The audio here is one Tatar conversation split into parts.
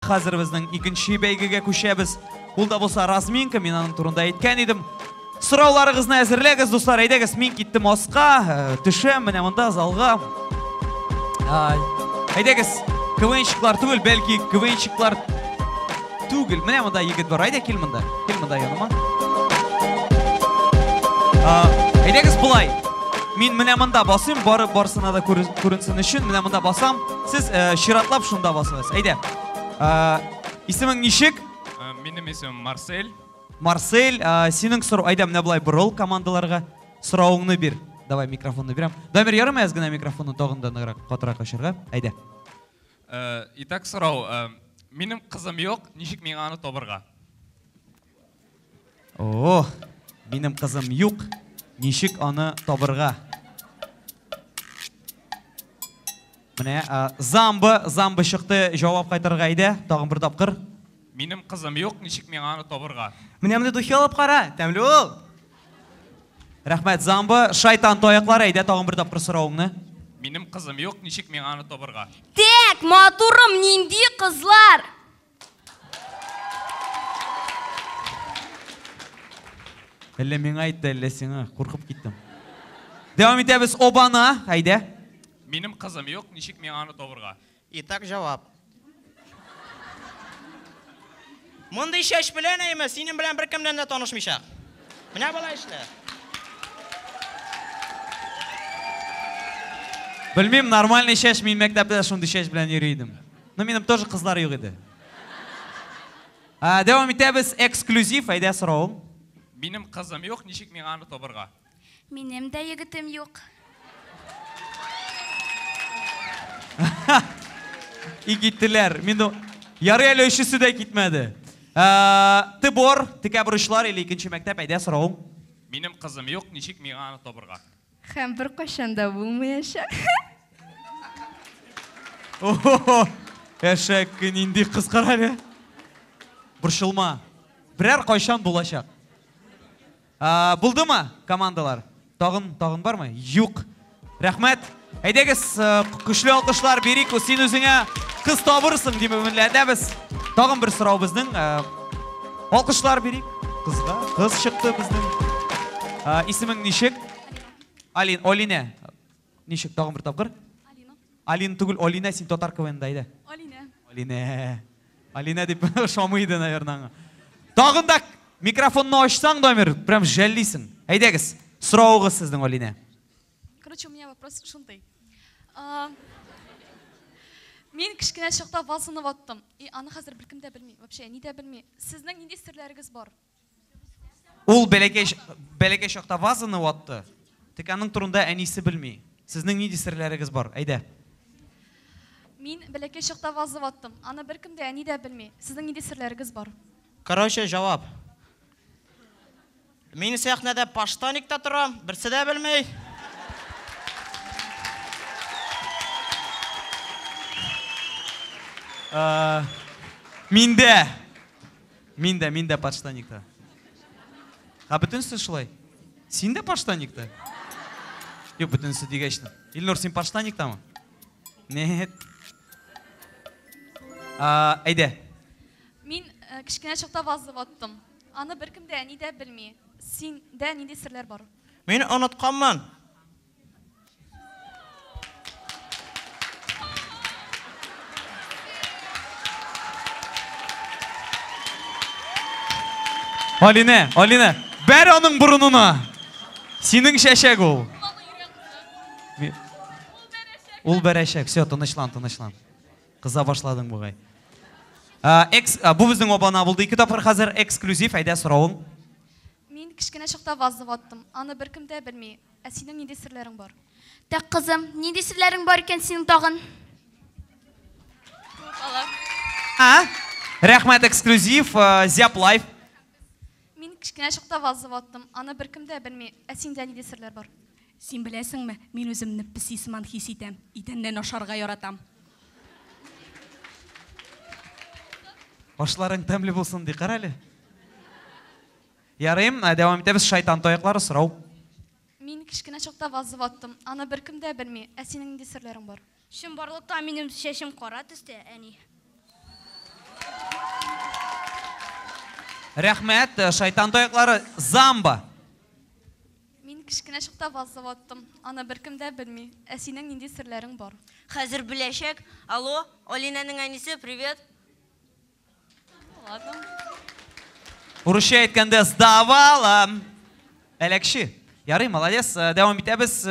Хәзер безнең икенче бәйгегә күчәбез. Ул да булса разминка, мин аның турында әйткән идем. Сорауларыгызны әзерләгез, дуслар, әйдәгез, мин киттем аска, төшәм менә монда залга. Әйдәгез, КВНщиклар түгел, бәлки КВНщиклар түгел. Менә монда егет бар, әйдә кил монда. Кил монда яныма. Әйдәгез болай. Мин менә монда басыйм, барып барсына да күренсен өчен, менә монда басам. Сез чиратлап шунда басыгыз. Әйдә. Исемең ничек? Минем исемем Марсель. Марсель, синең сорау, әйдә менә болай борыл командаларга. Соравыңны бир. Давай микрофонны бирәм. Дамир, ярымы әз генә микрофонны тагын да ныграк, катырак ачарга? Әйдә. Итак, сорау. Минем кызым юк, ничек миңа аны табырга? О, минем кызым юк, ничек аны табырга? Менә Замба, Замба чыкты, җавап кайтарырга әйдә, тагын бер тапкыр. Минем кызым юк, ничек миңа аны табырга? Менә мондый духи алып кара, тәмле ул. Рәхмәт, Замба. Шайтан таяклары, әйдә тагын бер тапкыр соравыңны. Минем кызым юк, ничек миңа аны табырга? Тәк, матурым, нинди кызлар? Әллә миңа әйтте, әллә сиңа, куркып киттем. Дәвам итәбез, Обана, әйдә. Минем кызым юк, ничек миңа аны табырга? Итак, җавап. Мондый чәч белән, әйме, синең белән беркемнән дә танышмыйчак. Менә болай эшлә. Белмим, нормальный чәч, мин мәктәптә шундый чәч белән йөри идем. Но минем тоже кызлар юк иде. Дәвам итәбез, эксклюзив, әйдә соравым. Минем кызым юк, ничек миңа аны табырга? Минем дә егетем юк. И киттеләр. Мин ярый әле өчесе дә китмәде. Тыбор, текә бурычлар или икенче мәктәп, әйдә соравым. Минем кызым юк, ничек миңа аны табырга? Һәм беркайчан да булмаячак. Әшәк, нинди кыз кара әле. Борчылма. Берәр кайчан булачак. Булдымы командалар? Тагын, тагын бармы? Юк. Рәхмәт. Әйдәгез, көчле алкышлар бирик. Син үзеңә кыз табырсың дип өметләнәбез. Тагын бер сорау безнең. Алкышлар бирик. Кызга. Кыз чыкты безнең. Исемең ничек? Алин, Алинә. Ничек тагын бер тапкыр? Алина. Алина түгел, Алинә, син татар КВНда әйдә. Алинә. Алинә. Алинә дип ошамый иде, наверное, аңа. Тагын да микрофонны ачсаң, Дамир, прям жәллисең. Әйдәгез, соравыгыз сезнең, Алинә. Короче, у меня вопрос шундый. Мин кечкенә чакта вазаны ваттым. И аны хәзер беркем дә белми, вообще әни дә белми. Сезнең нинди серләрегез бар? Ул бәләкәй бәләкәй чакта вазаны ватты. Тик аның турында әнисе белми. Сезнең нинди серләрегез бар? Әйдә. Мин бәләкәй чакта ваза ваттым. Аны беркем дә, әни дә белми. Сезнең нинди серләрегез бар? Короче, җавап. Мин сәхнәдә поштаникта торам, берсе дә белми. Мин дә. Мин дә, мин дә подштаникта. Ә бөтенесе шулай. Син дә подштаникта? Юк, бөтенесе дигәч. Илнур, син подштаниктамы? Нет. Әйдә. Мин кечкенә чакта ваза ваттым. Аны беркем дә, әни дә белми. Синдә нинди серләр бар? Мин онытканмын. Алинә, Алинә, бәр аның борынына. Синең чәчәк ул. Ул бәрәчәк. Все, тынычлан, тынычлан. Кыза башладың бугай. Экс, бу безнең обана булды. Ике тапкыр хәзер эксклюзив, әйдә соравың. Мин кечкенә чакта ваза ваттым. Аны беркем дә белми. Ә синең нинди серләрең бар? Так, кызым, нинди серләрең бар икән синең тагын? А? Рәхмәт, эксклюзив, Зяб Лайф. Мин кечкенә чакта ваза ваттым. Аны беркем дә белми. Ә синдә нинди серләр бар? Син беләсеңме, мин үземне песи сыман хис итәм. Идәннән ашарга яратам. Ашларың тәмле булсын ди, кара әле. Ярыйм, дәвам итәбез. Шайтан таяклары сорау. Мин кечкенә чакта ваза ваттым. Аны беркем дә белми. Ә синең нинди серләрең бар? Чынбарлыкта минем чәчем кара төстә, әни. Рәхмәт, шайтан таяклары. Замба. Мин кечкенә чакта ваза ваттым. Аны беркем дә белми. Ә синең нинди серләрең бар? Хәзер беләчәк. Алло, Алинәнең әнисе, привет. Ладно. Урысча әйткәндә сдавала. Әләкче. Ярый, молодец. Дәвам итәбез.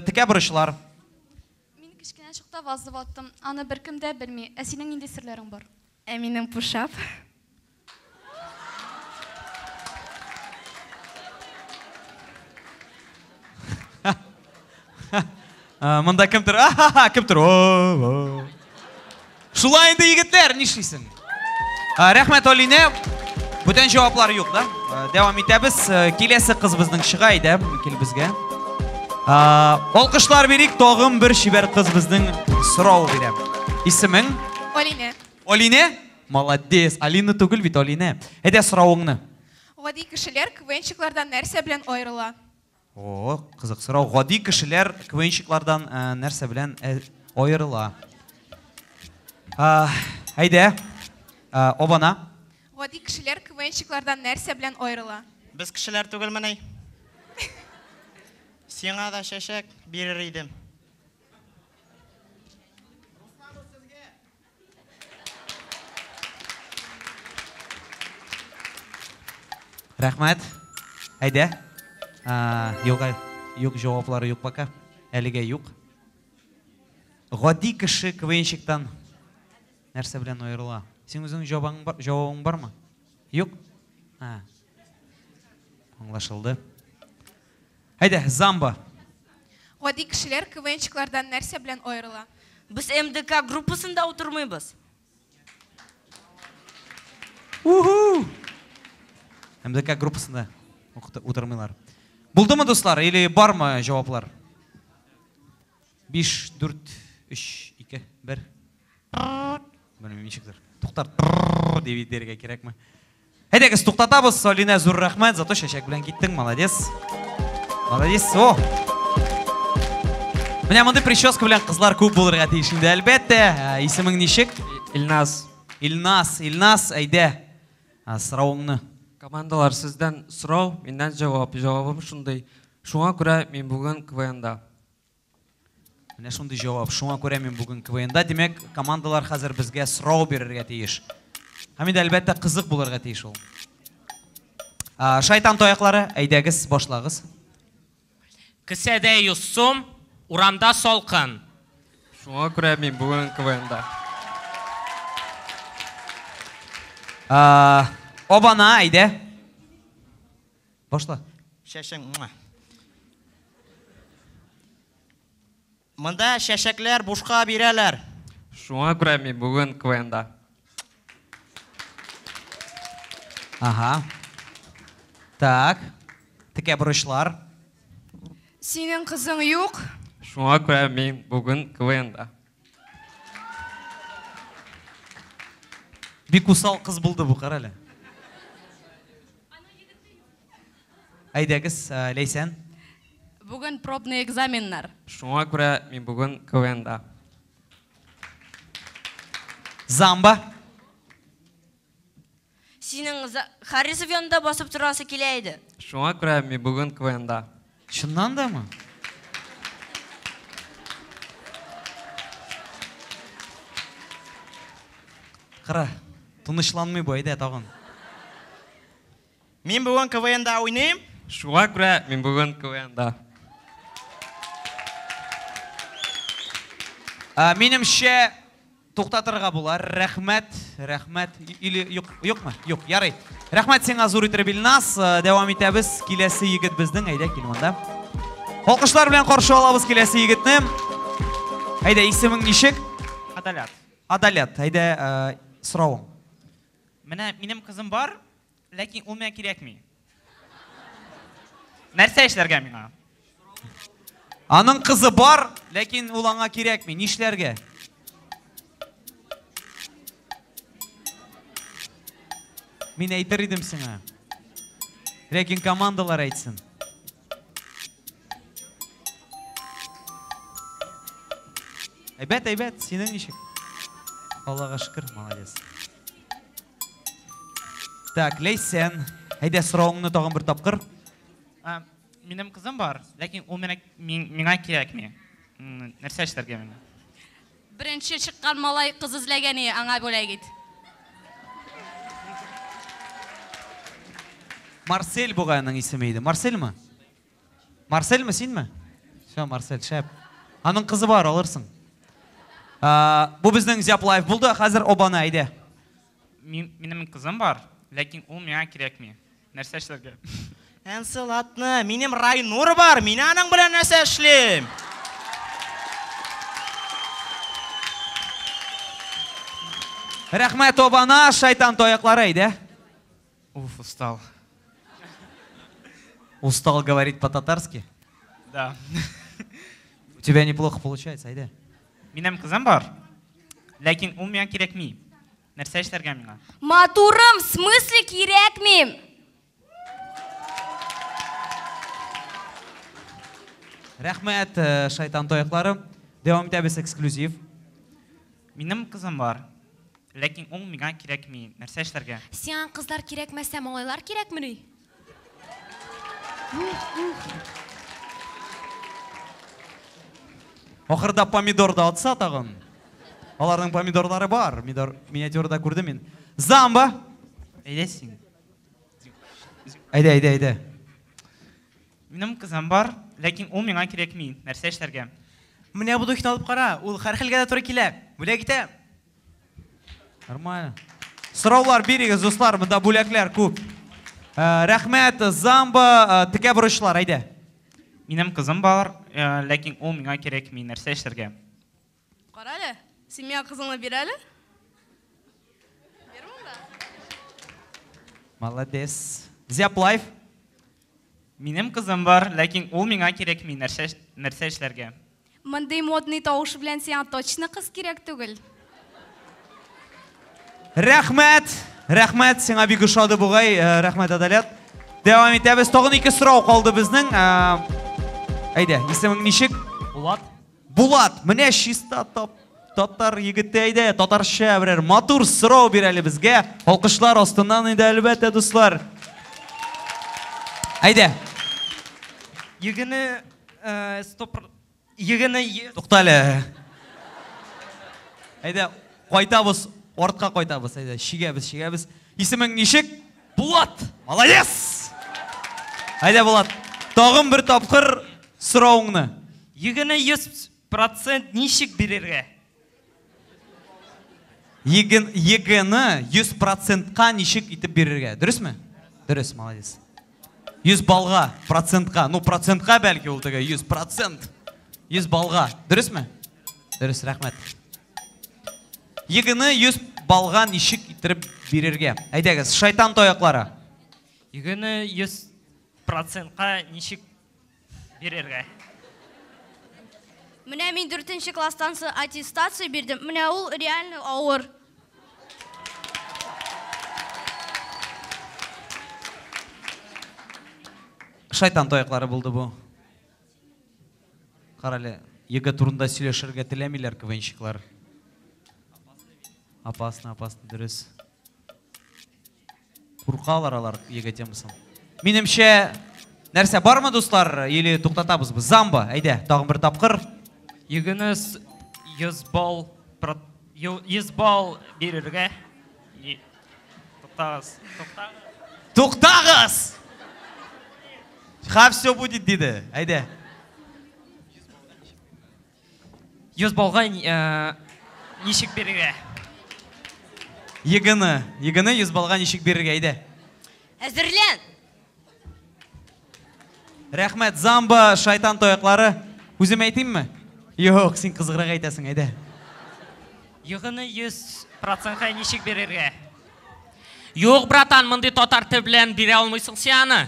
Текә борычлар. Мин кечкенә чакта ваза ваттым. Аны беркем дә белми. Ә синең нинди серләрең бар? Ә минем пушап. Монда кемдер, ахаха, кемдер. Шулай инде, егетләр, нишлисең? Рәхмәт, Алинә. Бүтән җаваплар юк, да? Дәвам итәбез. Киләсе кыз безнең чыга иде, кил безгә. Алкышлар бирик, тагын бер чибәр кыз безнең сорау бирә. Исемең? Алинә. Алинә? Молодец. Алина түгел бит, Алинә. Әйдә соравыңны. Гади кешеләр КВНщиклардан нәрсә белән аерыла? О, кызык сорау. Гади кешеләр КВНщиклардан нәрсә белән аерыла? Әйдә, обана. Гади кешеләр КВНщиклардан нәрсә белән аерыла? Без кешеләр түгелмени? Сиңа да чәчәк бирер идем. Рәхмәт. Әйдә. Юк, юк, җаваплары юк пока. Әлегә юк. Гади кеше КВНщиктан нәрсә белән аерыла? Син үзеңнең җавабың бар, җавабың бармы? Юк? А. Аңлашылды. Әйдә, Замба. Гади кешеләр КВНщиклардан нәрсә белән аерыла? Без МДК группасында утырмыйбыз. Уху! МДК группасында утырмыйлар. Булдымы, дуслар, или бармы җаваплар? 5, 4, 3, 2, 1. Белмим, ничектер. Туктар дип әйтергә кирәкме? Әйдәгез, туктатабыз. Алинә, зур рәхмәт, зато чәчәк белән киттең, молодец. Молодец. О! Менә мондый прическа белән кызлар күп булырга тиеш инде, әлбәттә. Исемең ничек? Илназ. Илназ, Илназ, әйдә. Соравыңны. Командалар, сездән сорау, миннән җавап. Җавабым шундый. Шуңа күрә мин бүген КВНда. Менә шундый җавап. Шуңа күрә мин бүген КВНда. Димәк, командалар хәзер безгә сорау бирергә тиеш. Һәм инде, әлбәттә, кызык булырга тиеш ул. Шайтан таяклары, әйдәгез, башлагыз. Кесәдә 100 сум, урамда салкын. Шуңа күрә мин бүген КВНда. Обана, әйдә. Башла. Чәчәң. Монда чәчәкләр бушка бирәләр. Шуңа күрә мин бүген КВНда. Ага. Так. Текә борычлар. Синең кызың юк. Шуңа күрә мин бүген КВНда. Бик усал кыз булды бу, кара әле. Әйдәгез, Ләйсән. Бүген пробный экзаменнар. Шуңа күрә мин бүген КВНда. Замба. Синең Харисов янында басып торасы килә иде. Шуңа күрә мин бүген КВНда. Чыннан дамы? Кара, тынычланмый бу, әйдә тагын. Мин бүген КВНда уйныйм. Шуңа күрә мин бүген КВНда. Минемчә, туктатырга була. Рәхмәт, рәхмәт. Или юк, юкмы? Юк, ярый. Рәхмәт сиңа зур итеп, Илназ. Дәвам итәбез. Киләсе егет безнең, әйдә, кил монда. Алкышлар белән каршы алабыз киләсе егетне. Әйдә, исемең ничек? Адалят. Адалят, әйдә, соравың. Менә минем кызым бар, ләкин ул миңа кирәкми. Нәрсә эшләргә миңа? Аның кызы бар, ләкин ул аңа кирәкми. Нишләргә? Мин әйтер идем сиңа. Ләкин командалар әйтсен. Әйбәт, әйбәт. Синең ничек? Аллага шөкер, молодец. Так, Ләйсән, әйдә соравыңны тагын бер тапкыр. Минем кызым бар, ләкин ул миңа кирәкми. Нәрсә эшләргә миңа? Беренче чыккан малай кыз эзләгән ие, аңа бүләк ит. Марсель бугай аның исеме иде. Марсельмы? Марсельмы, синме? Все, Марсель, шәп. Аның кызы бар, алырсың. Бу безнең Зяб Лайф булды. Хәзер Обана, әйдә. Минем кызым бар, ләкин ул миңа кирәкми. Нәрсә эшләргә? Әнсылатны, минем Райнур бар, мин аның белән нәрсә эшлим? Рәхмәт, Обана, шайтан таяклары, әйдә. Уф, устал. Устал говорить по-татарски? Да. У тебя неплохо получается, әйдә. Минем кызым бар, ләкин ул миңа кирәкми. Нәрсә эшләргә миңа? Матурым, в смысле кирәкмим? Рәхмәт, э, шайтан таяклары. Дәвам итәбез эксклюзив. Минем кызым бар, ләкин ул миңа кирәкми. Нәрсә эшләргә? Сиңа кызлар кирәкмәсә, малайлар кирәкмени? Ахырда помидор да атса тагын. Аларның помидорлары бар. Мидор миниатюрада күрдем мин. Замба! Әйдә син. Әйдә, әйдә, әйдә. Минем кызым бар, ләкин ул миңа кирәкми. Нәрсә эшләргә? Менә бу духины алып кара, ул һәр хәлгә дә туры килә. Бүләк итәм. Нормально. Сораулар бирегез, дуслар, монда бүләкләр күп. Э, рәхмәт, Замба, э, текә борычлар, әйдә. Минем кызым бар, э, ләкин ул миңа кирәкми. Нәрсә эшләргә? Кара әле, син миңа кызыңны бир әле. Бир монда. Молодец. Зяб Лайф. Минем кызым бар, ләкин ул миңа кирәкми. Нәрсә нәрсә эшләргә? Мондый модный тавыш белән сиңа точно кыз кирәк түгел. Рәхмәт! Рәхмәт, сиңа бик ошады бугай. Э, рәхмәт, Адалят. Дәвам итәбез. Тагын ике сорау калды безнең. Э, әйдә, исемең ничек? Булат. Булат, менә чиста тап татар егете, әйдә, татарча берәр матур сорау бир әле безгә. Алкышлар астыннан инде, әлбәттә, дуслар. Әйдә. Егене э, стоп егене е- Тукта әле. Әйдә, кайтабыз, артка кайтабыз, әйдә, чигәбез, чигәбез. Исемең ничек? Булат. Молодец! Әйдә, Булат, тагын бер тапкыр соравыңны. Егене 100% ничек бирергә? ЕГЭ ЕГЭны 100 процентка ничек итеп бирергә? Дөресме? Дөрес, молодец. 100 баллга, процентка. Ну, процентка бәлки ул теге 100 процент. 100 баллга. Дөресме? Дөрес, рәхмәт. ЕГЭны 100 баллга ничек иттереп бирергә? Әйдәгез, шайтан таяклары. Егене 100 процентка ничек бирергә? Менә мин дүртенче класстан соң аттестация бирдем. Менә ул реально авыр. Шайтан таяклары булды бу. Карале, ЕГЭ турында сөйләшергә теләмиләр КВНщиклар. Опасно, опасно, дөрес. Куркалар алар ЕГЭ темасын. Минемчә, нәрсә бармы, дуслар, или туктатабызбы? Замба, әйдә, тагын бер тапкыр. ЕГЭны 100 балл 100 балл бирергә. Туктагыз. Туктагыз. Туктагыз! Ха, все будет, диде. Әйдә. 100 баллга э, ничек бирергә? ЕГЭны, ЕГЭны 100 баллга ничек бирергә, әйдә. Әзерлән! Рәхмәт, Замба, шайтан таяклары. Үзем әйтимме? Юк, син кызыграк әйтәсең, әйдә. ЕГЭны 100 процентка ничек бирергә? Юк, братан, мондый татар теле белән бирә алмыйсың син аны.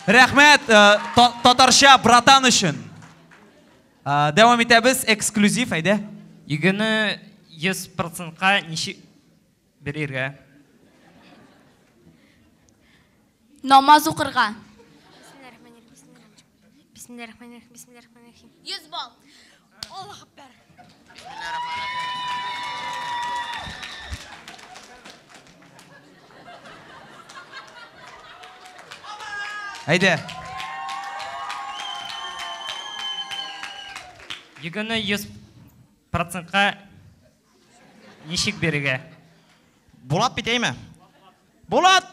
Рәхмәт, э, татарча братан өчен. Дәвам итәбез, эксклюзив, әйдә. ЕГЭны 100 процентка ничек бирергә? Намаз укырга. Бисмиллахиррахманиррахим. Бисмиллахиррахманиррахим. 100 балл. Аллаһ акбар. Әйдә. ЕГЭны 100 процентка ничек бирергә? Булат бит, әйме? Булат!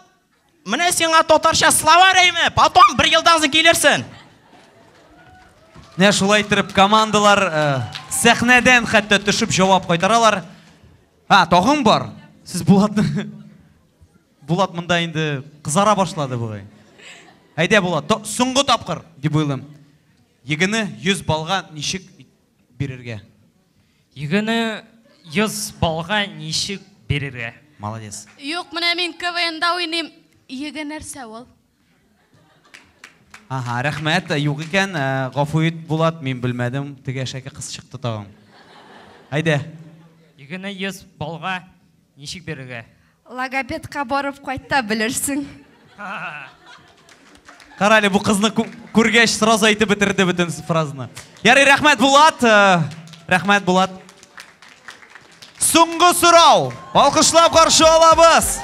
Менә сиңа татарча словарь, әйме? Потом бер елдан соң килерсең. Менә шулай иттереп командалар э, сәхнәдән хәтта төшеп җавап кайтаралар. А, тагын бар. Сез Булатны Булат монда инде кызара башлады бугай. Әйдә, Булат, соңгы тапкыр дип уйлыйм. ЕГЭны 100 баллга ничек бирергә? ЕГЭны 100 баллга ничек бирергә? Молодец. Юк, менә мин КВНда уйныйм. ЕГЭ нәрсә ул? Ага, рәхмәт. Юк икән, э, гафу ит, Булат, мин белмәдем. Теге әшәке кыз чыкты тагын. Әйдә. ЕГЭны 100 баллга ничек бирергә? Логопедка барып кайт та белерсең. Кара әле, бу кызны күргәч, сразу әйтеп бетерде бөтен фразаны. Ярый, рәхмәт, Булат. Э, рәхмәт, Булат. Соңгы сорау. Алкышлап каршы алабыз.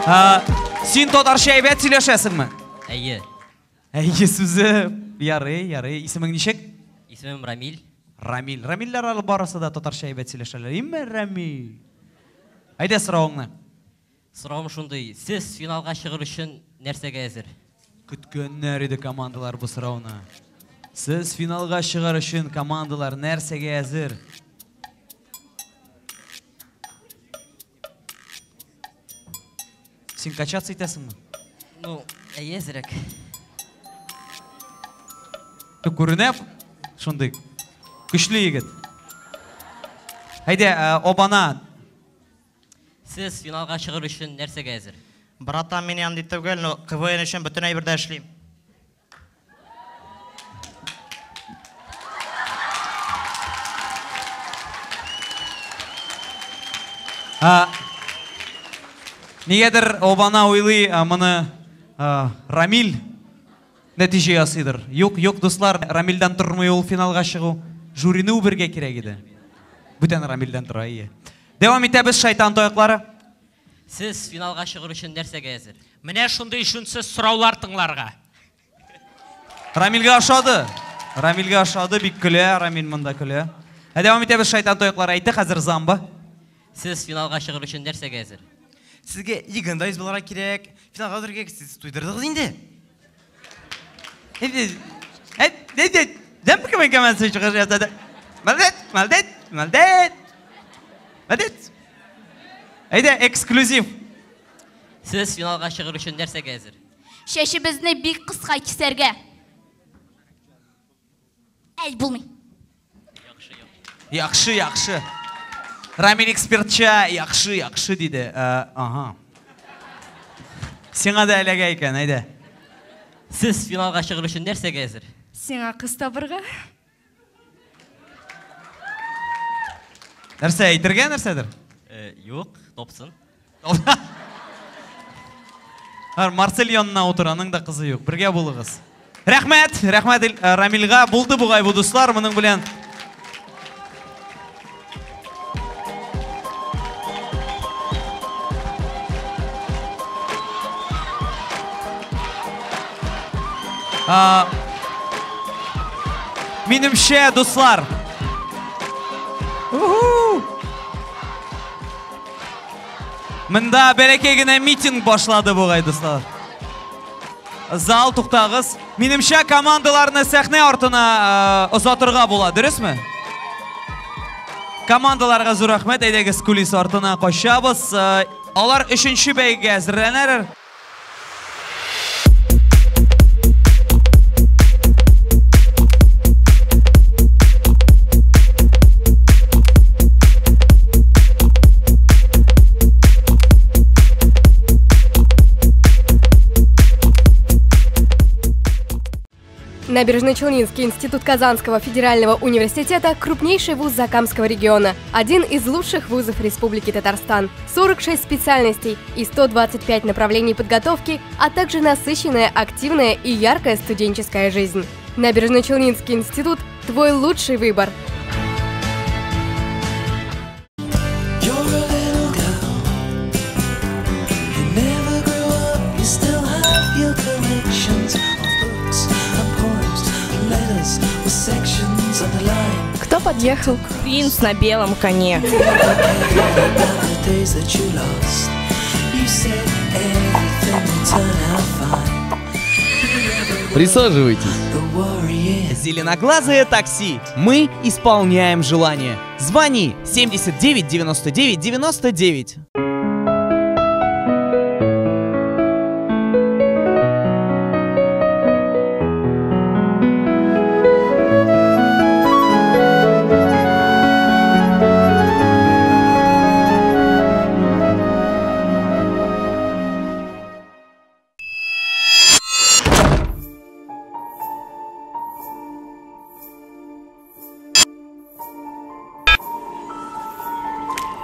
Э, син татарча әйбәт сөйләшәсеңме? Әйе. Әйе сүзе ярый, ярый. Исемең ничек? Исемем Рамил. Рамил. Рамилләр әле барысы да татарча әйбәт сөйләшәләр. Име, Рамил? Әйдә соравыңны. Соравым шундый, сез финалга чыгыр өчен нәрсәгә әзер? Көткәннәр иде командалар бу сорауны. Сез финалга чыгар өчен командалар нәрсәгә әзер? Син качаться итәсеңме? Ну, әйе, әзрәк. Күренә шундый көчле егет. Әйдә, э, обана. Сез финалга чыгыр өчен нәрсәгә әзер? Братан, мин андый түгел, но КВН өчен бөтен әйбер дә эшлим. Нигәдер Обана уйлый, моны Рамил нәтиҗә ясыйдыр. Юк, юк, дуслар, Рамилдән тормый ул финалга чыгу. Жюрины үбергә кирәк иде. Бүтән Рамилдән тора, ие. Дәвам итәбез, шайтан таяклары. Сез финалга чыгыр өчен нәрсәгә әзер? Менә шундый җүнсез сораулар тыңларга. Рамилгә ошады. Рамилгә ошады, бик көлә, Рамил монда көлә. Ә дәвам итәбез, шайтан тояклары әйтте, хәзер замба. Сез финалга чыгыр өчен нәрсәгә әзер? Сезгә ЕГЭнда 100 булырга кирәк, финалга үтәргә кирәк, сез туйдырдыгыз инде. Молодец, молодец, молодец. Молодец. Әйдә, эксклюзив. Сез финалга чыгыр өчен нәрсәгә әзер? Чәчебезне бик кыска кисәргә. Әй, булмый. Яхшы, яхшы. Рамил экспертча, яхшы, яхшы диде. Э, ага. Сиңа да эләгә икән, әйдә. Сез финалга чыгыр өчен нәрсәгә әзер? Сиңа кыз табырга. Нәрсә, әйтергә нәрсәдер? Э, юк, тапсын. Марсель янына утыр, аның да кызы юк. Бергә булыгыз. Рәхмәт, рәхмәт э, Рамилгә. Булды бугай бу дуслар, моның белән Минемчә, дуслар. Монда бәләкәй генә митинг башлады бугай, дуслар. Зал туктагыз. Минемчә, командаларны сәхнә артына э, озатырга була, дөресме? Командаларга зур рәхмәт. Әйдәгез кулис артына качабыз. Э, алар өченче бәйгегә әзерләнәләр. Набережночелнинский институт Казанского федерального университета – крупнейший вуз Закамского региона, один из лучших вузов Республики Татарстан. 46 специальностей и 125 направлений подготовки, а также насыщенная, активная и яркая студенческая жизнь. Набережночелнинский институт – твой лучший выбор. Кто подъехал? Принц на белом коне. Присаживайтесь. Зеленоглазое такси. Мы исполняем желание. Звони 79 99 99.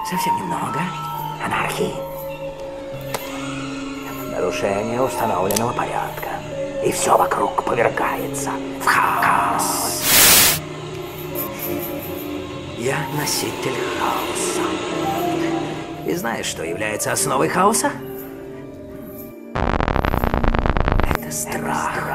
Совсем немного анархии. Нарушение установленного порядка. И все вокруг повергается в хаос. Я носитель хаоса. И знаешь, что является основой хаоса? Это страх.